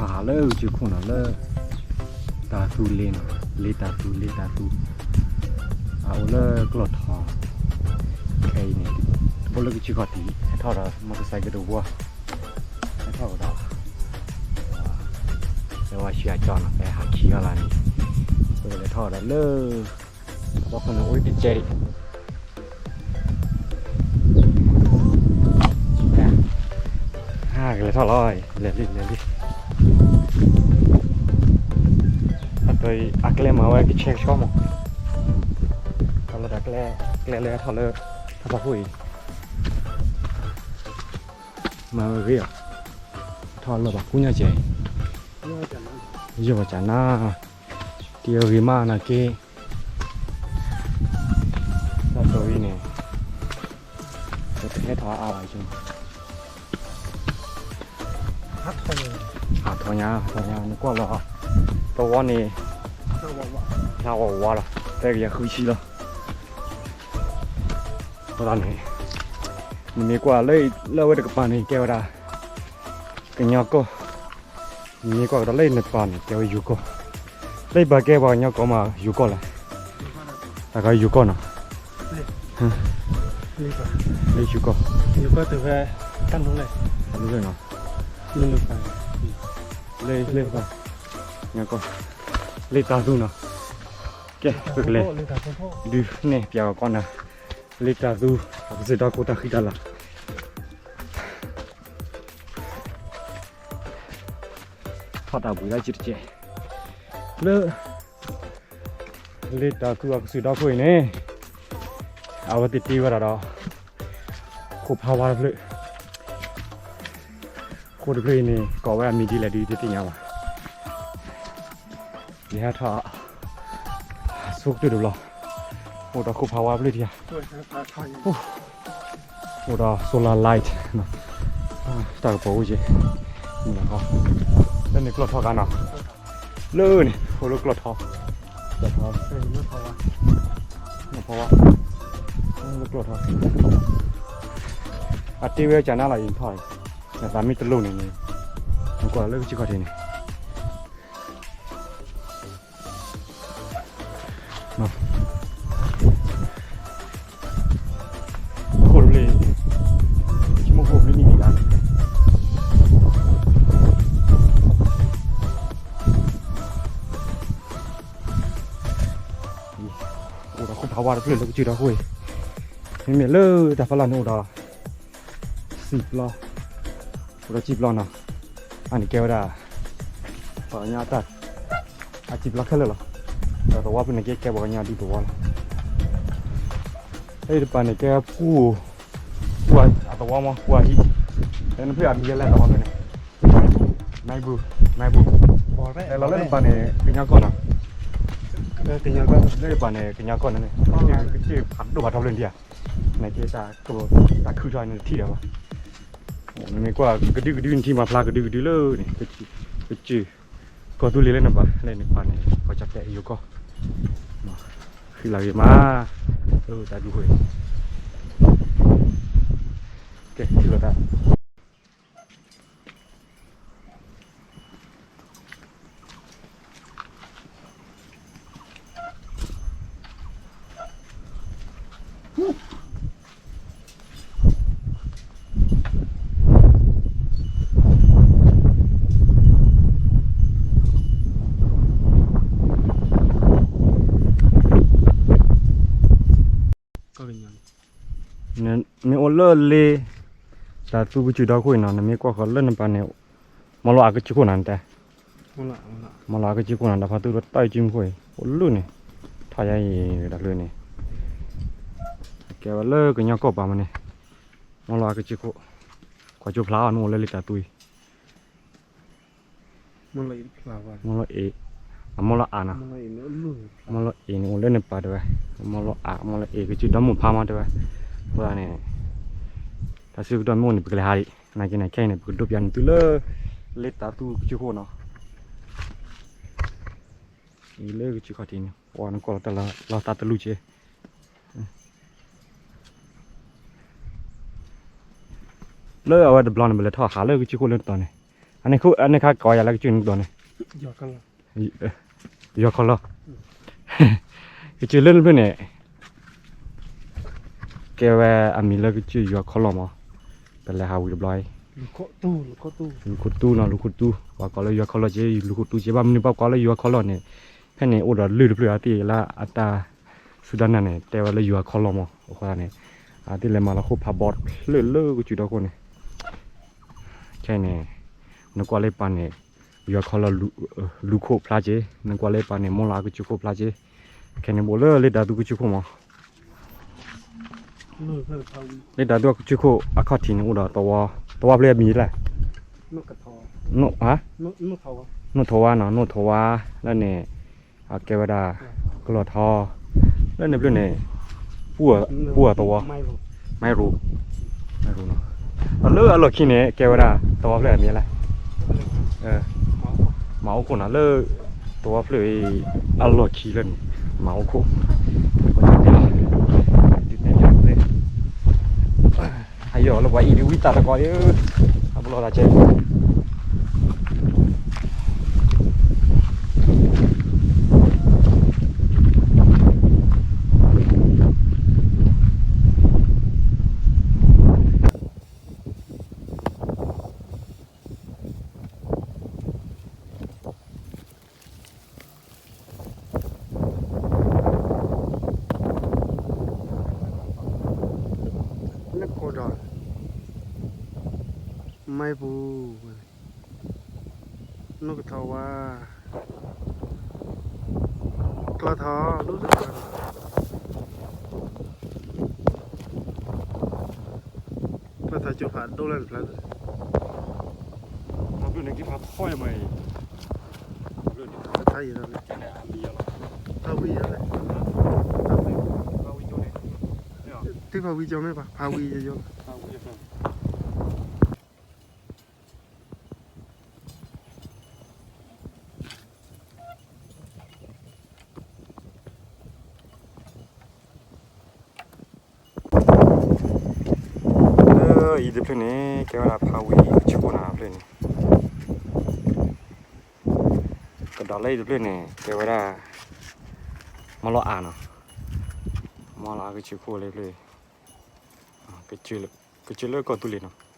ဟးလၢကစၢၢ်ခိၣ်နီၤ လၢ တၤသူလ့နီၤ, လ့တၤသူ လ့တၤသူ, အအိၣ်လၢကျီၢ်ထီ, ခဲအံၤန့ၣ် တဘိလၢကစၢၢ်ခီၣ်ထံး ဟဲထီၣ်ဒီး မီၢ်တစဲးကဒိၣ်ဘှီ, ဟဲထီၣ်ကဒီး တဲဝဲဆံအကၠီနီၤ ဖဲဟးခံဂၤလၢ်န့ၣ်, ပကလဲၤထီၣ်ဒီးလၢ ဘီခိၣ်န့ၣ်အိၣ်တကဲဒံး, ကလဲၤထီၣ်လီၤ, လဲၤလံ လဲၤလံ, အကျဲမၤဝဲကဆဲကဆှီမး, တၢ်လၢတၢ်ကျဲ ကျဲလၢဟဲထီၣ်လၢ ထီၣ်ဖးခိၣ်အံၤ မၤဝဲဂ့ၤအီၤ, ထီၣ်လၢဘၣ်ကူညါကဲ, ယဘၣ်ကနၣ်, တံၤအဂ့ၤမးနာ်က့, တၢ်တိၤအံၤန့ၣ် ပတဟဲထီၣ်အါဘၣ်, ဟးထီၣ်ညါ ဟးထီၣ်ညါ နကွၢ်လီၤ, သဝီန့ၣ် လၢဝဲဝါလီၤ သၢကယၤဃုဆံလီၤ, အဃိသတးန့ၣ် နမ့ၢ်ကွၢ်လၢ လၢအဝဲတကပၤန့ၣ် ကဲဝဲဒၣ် ကညီကီၢ်, နမ့ၢ်ကွၢ်ကဒီးလၢနပၤန့ၣ် ကဲဝဲယိၤကီၢ်, လၢယပၤကဲပှၤကညီကီၢ်မး ယိၤကီၢ်လဲၣ်, တၢ်ကီယိၤကီၢ်နီၤ, လၢယိၤကီၢ်, လၢ လၢ ကညီကီၢ်, လ့တၤသူနီၤ, ကဲ ပကလဲၤ ဒုးနဲၣ်ပၠးအီၤကီးနၤ, လ့တၤသူ အကစၢၢ်ဒီခိၣ်တၢ်ဃံတၢ်လၤ ထီၣ်တၢ်ဘှံးလၢကတကဲး, လၢ လ့တၤသူအကစၢၢ်ဒီခိၣ်အံၤန့ၣ် အဝဲသ့ၣ်တ့ဝဲဒၣ်ဒီး ခိၣ်ဖးဝါတဖျၢၣ်, ခိၣ်တဖျၢၣ်အံၤန့ၣ် ကိးဝဲအမံၤဒ်လဲၣ်ဒ်တသ့ၣ်ညါဘၣ်, ယဟဲထီၣ် ဆိကတၢၢ်တဘျီ, အိၣ်ဒီးခိၣ်ဖးဝါတဖျၢၣ်ထံဧါ, အိၣ်ဒီး solar light တၢ်ကပီၤအိၣ်က့ၤ, လၢန့ၣ်ကျီၢ်ထီခါနီၤ, လၢန့ၣ် အိၣ်လၢကျီၢ်ထီ, ကျီၢ်ထီ, ကျီၢ်ထီ, လၢကျီၢ်ထီ, အတ့ဝဲကနါလီၤအံၤထီၣ်အံၤ, နသးမ့ၢ်တလိၣ်န့ၣ်န့ၣ်, နကွၢ်လၢကစၢၢ်ခီၣ်ထံးန့ၣ် ခိၣ်တဘျ့, ဆိကမိၣ်ခိၣ်ဘျ့နံၣ်ဒံးလၢ, အိၣ်ဒီးခိၣ်ဖးဝါတဖျၢၣ်လၢကစၢၢ်ဒီခိၣ်အံၤ, မ့မ့ၢ်လၢတၢ်ဖီလာ်န့ၣ်အိၣ်ဒီး စံာ်ပျီ, အိၣ်ဒီးစံာ်ပျီနီၤ, အန့ၣ်ကဲဝဲဒၣ် ပှၤကညီတၢ် အစံာ်ပျီခဲလၢာ်လီၤ, ဒီးသဝီဖျၢၣ်န့ၣ်ကဲ ကဲပှၤကညီဒူသဝီလီၤ, လၢတပၤန့ၣ်ကဲပူ, ပူအသဝီမး ပူအဟံၣ်, လၢနဖျၢၣ်အမံၤယဲလဲၣ်သဝီဖျၢၣ်န့ၣ်, မဲဘူ, မဲဘူ, လၢလီၤလၢတပၤန့ၣ် ကညီကီၢ်နီၤ, လၢတပၤန့ၣ် ကညီကီၢ်န့ၣ်, ကစၢၢ်ဖးဒိၣ်ဖးထီဖျၢၣ်ဒံးဧါ, နကဲတၢ်ခုၣ်ထီၣ်န့ၣ်တထံၣ်ဒီးဘၣ် နမ့ၢ်ကွၢ်ကဒုကဒု နထံၣ်မၤဖျါကဒုကဒုလၢန့ၣ်, ကစၢၢ်, ကီၢ်သူလ့ၤလၢနပၤ လၢနပၤန့ၣ် ကီၢ်ကၠီၣ်တဲၣ်ယိၤကီၢ်, ဃံလၤဂ့ၤမး, တၢ်ဒူဃိ, ကဲ ထံၣ်လိာ်သး မ့ၢ်အိၣ်လၢလ့ တၢ်သူကစၢၢ်ဒီခိၣ်အံၤနီၤ နမ့ၢ်ကွၢ်ဃီၤလၢနပၤန့ၣ် မီလီၤအကစၢၢ်ခိၣ်နၤနတဲ, မီလီၤအကစၢၢ်ခိၣ်နၤ ဒီးဖါသူတၢ်အကစၢၢ်ခိၣ်အံၤ အိၣ်လၢန့ၣ် ထီၣ်ယါအံၤတၢ်ဖျၢၣ်န့ၣ် ကဲဝဲလၢကညီကီၢ်ပၤမးန့ၣ် မီလီၤအကစၢၢ်ခိၣ် ကွၢ်ကၠိဖျါအီၤ နအိၣ်လၢလ့တၢ်သူအံၤ မီလီၤအ့ၣ်, အမီလီၤအါနီၤ, မီလီၤအ့ၣ်န့ၣ် အိၣ်လၢနပၤတဲဝဲ, မီလီၤအါ မီလီၤအ့ၣ် ကစၢၢ်ဒီမိၢ်ဖါမးတဲဝဲ, အဃိသတးန့ၣ် တၢ်ဆၢကတီၢ်မ့ၢ်အိၣ်န့ၣ် ပကလဲၤဟးဒံး, နာ်က့န့ၣ် ခဲအံၤန့ၣ် ပကဒိးပျးနသုလၢ လ့တၢ်သူကစၢၢ်ခိၣ်နီၤ, အံၤလၢကစၢၢ်ခီၣ်ထံးန့ၣ် ပှၤနကွၢ်လီၤတၢ်လီၤသးတလူၢ်က့ လၢအဝဲတဘျီန့ၣ် ပလဲၤထီၣ်ဟးလၢကစၢၢ်ခိၣ်လၢတတီၤန့ၣ်, အန့ၣ်ခါကိးယၤလၢကစၢၢ်န့ၣ်ကဒီးန့ၣ်, ယွၤခီလီၢ်, ကစၢၢ်လၢန့ၣ်ဖျၢၣ်န့ၣ် ကဲဝဲအမံၤလၢကစၢၢ်ယွၤခီလီၢ်မး, ပလဲၤဟးဝံၤတဘျီအံၤ, လူၤခိၣ်တူနီၤ လူၤခိၣ်တူ, ပှၤကိးလၢယွၤခီလီၢ်က့ လူၤခိၣ်တူက့ ဘၣ်မနုၤပှၤကိးလၢယွၤခီလီၢ်န့ၣ်, ဖဲန့ၣ်အိၣ်ဒီးလုၢ်တဖျၢၣ်အသ့ၣ်လၢအတၢ်စူၢ်တၢ်နာ်န့ၣ် တဲဝဲလၢယွၤခီလီၢ်မး, အဃိသတးန့ၣ် အသ့ၣ်လဲၤမၤလီၤခိၣ်ဖးဘီတဖျၢၣ်လၢကစၢၢ်ဒီခိၣ်န့ၣ်, ခဲအံၤန့ၣ် နကွၢ်လၢပၢ်န့ၣ် ယွၤခီလီၢ် လူၤခိၣ်ဖျါက့, နကွၢ်လၢပၢ်န့ၣ် မိၢ်လၢအကစၢၢ်ခိၣ်ဖျါက့, ခဲန့ၣ်ဘိးလၢလ့ဒါသူကစၢၢ်ခိၣ်မး လ့ဒါသူကစၢၢ်ခိၣ်အခီၣ်ထံးန့ၣ်အိၣ်ဒီး သဝီဖျၢၣ်အမံၤလဲၣ်, နိၣ်ထီဝါနီၤ နိၣ်ထီဝါလၢန့ၣ်, အကဲဝဲဒၣ် ကလီၤထီ, လၢန့ၣ်ဖျၢၣ်န့ၣ် ပူၤအသဝီ, မ့ၢ်ရူ, မ့ၢ်ရူနီၤ, လၢအလီၢ်ခံန့ၣ် ကဲဝဲဒၣ် သဝီဖျၢၣ်အမံၤလဲၣ်, မၤအိၣ်ခိၣ်နီၤ လၢ သဝီဖျၢၣ်အံၤ အလီၢ်ခံလၢန့ၣ် မၤအိၣ်ခိၣ်, အယီၤလၢပှၤအံၤဒုးဝံသးတကီး, အပလီၢ်သးကဲ လၢခိၣ်ဒီး မ့ၢ်ပူၤ နိၣ်ကထီဝါ, ကျီထီၣ်, ကျီထီၣ်ကၠိဖးဒိၣ်လၢနဖျါ, မ့ၢ်ဘျုးန့ၣ်က့ၤဖးဖီယမ့ၢ်အံၤ, ဖးယံၤလီၤ, ဖးဝံၤလီၤ, သ့ၣ်ဖးဝံၤကၠိမ့ၢ်ဘၣ် ဖးဝံၤယံၤလီၤ. လၢအံၤတဖျၢၣ်န့ၣ် ကဲဝဲဒၣ်ဖးဝံၤကဆူခိၣ်နၤဖျၢၣ်န့ၣ်, ကဒီးလၢအံၤတဖျၢၣ်န့ၣ် ကဲဝဲဒၣ် မီလီၤအါနီၤ, မီလီၤအါကဆူခိၣ်လၢဖျၢၣ်, ကစၢၢ်လၢကီၢ်သူလ့ၤနီၤ.